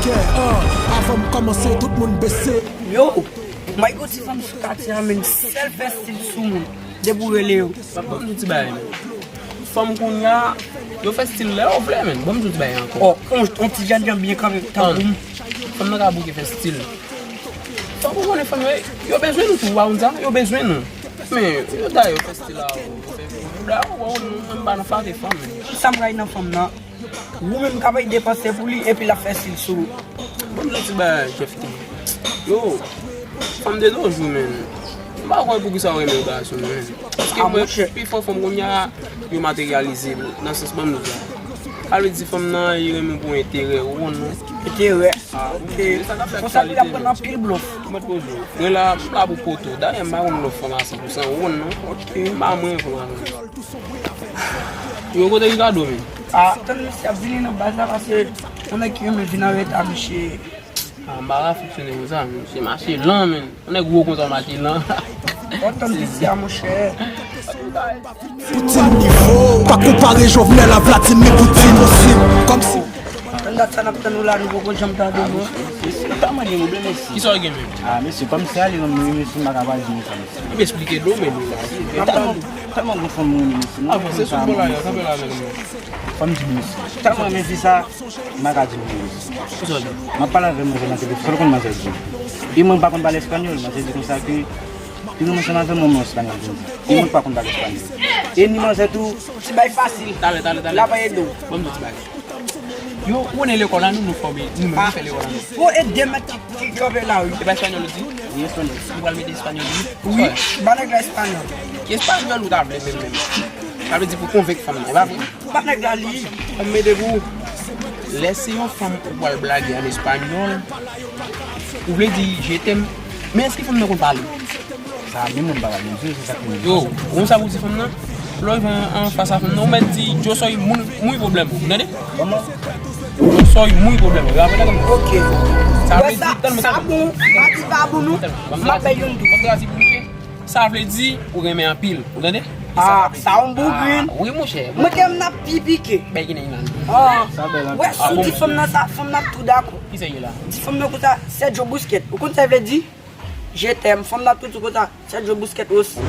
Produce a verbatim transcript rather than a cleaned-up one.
Avan m kòmanse, tout moun bese. Yo, m wè yon ti fanm sou katye a, men sèl fè stil sou moun. Depi w rele yo. Ban m di yon ti bagay, men. Fanm kounye a, yo fè stil lè yo vle, men. Ban m di yon ti bagay ankò. Ò, on, on ti jènjan byen kanpe tankou m. Fanm nan ka bouke fè stil. Fòk ou konnen fanm yo, yo bezwen nou tou, ou pa konn sa, yo bezwen nou. Men, yo ta yo fè stil la, ou fè bouda, ou wè, ou menm pa nan fate fanm. Sa m rayi nan fanm nan. Ou menm k ap depanse pou li, epi l ap fè stil sou ou. Ban m di yon ti bagay, Jeff King. Yo, fanm de nos jours, men. M pa kwè poukisa yo renmen gason, men. Paske mwen, pi fò fanm kounye a, yo materyalize nan sans ban m di sa. Sa vle di fanm nan, li renmen pou enterè, ou konn non. Enterè. Ah, ok. Se sa k ap fè aktyalite. Konsa pou y ap pran anpil blòf. Mwen la, m la pou poto. Dayè, m pa konn lòt fanm a san pou san, ou konn non. Ok. M pa mwen fanm a non. Yo kote Ricardo, men. Ah, tann misye ap vini nan baz la, paske yon nèg ki renmen vin an reta, misye. Ah, m pa ka fonksyone konsa, men. Misye mache lan, men. Yon nèg gwo konsa mache lan. Ou tann misye a, monchè. Pou ti nivo, pa konpare Jovenel a Vladimir Poutine. Kòmsi. Tann dat sa n ap tann ou la, nou poko janm tande nou. Mesye, pa mande m, oubyen mesye. Kisa w gen menm? Ah, mesye, kòm se ale nan mwen, mesye, m pa ka pa di nou sa, mesye. Epi eksplike nou, men nou la. Tèlman, tèlman gon fanm mwen renmen, mesye. Avanse sou bò la, yo, kanpe la avèk nou. Fanm di mesye. Tèlman renmen fi sa, m pa ka di nou, mesye. Kisa w di? M ap pale avè manzè nan telefòn, sa w konn manzè di? E mwen, m pa konn pale espanyòl, manzè di konsa ke li renmen ansanm avè mwen, mwen espanyòl konn di. E mwen, m pa konn pale espanyòl. E ni manzè tou. Ti bay fasil. Talè, talè, talè. L ap ede w. Ban m di ti bagay. Yo, ou konnen lekòl la, nou, nou fòme, nou menm, nou fè lekòl la, nou. Ou e de mèt ki, ki kanpe la, wi. E pa espanyòl ou di? Wi, espanyòl. Nou pral mete espanyòl, wi. Wi, ba nèg la espanyòl. Ki espanyòl ou ta vle menm, menm? Sa vle di pou konvenk fanm nan, e pa vre? Ba nèg la li. Fanm mete pou ou. Lè se yon fanm ou pral blage an espanyòl, ou vle di je t'aime. Men èske fanm nan konn pale? Sa menm moun pa pale, mesye, se sa k mwen di. Yo, ou konn sa pou di fanm nan? Lè w rive an, an fas a fanm nan, ou mèt di, yo soy muy, muy problema, ou tande? Kòman? Yo soy muy problema, yo apre la kòman? Ok. Sa vle di, tann mwen, sa bon, pa di pa bon, non. M ap bay youn tou. Ban m grazi pou misye. Sa vle di, ou renmen anpil, ou tande? Ah, sa yon bon grenn. Wi, monchè. Mwen te m nan pi pike. Bay ki nan inan. Ah, wè, si w di fanm nan sa, fanm nan ap tou dakò. Ki sa ye la? Di fanm nan konsa, Sergio Busquets. Ou konn sa vle di? Je t'aime. Fanm nan ap tou di konsa, Sergio Busquets aussi.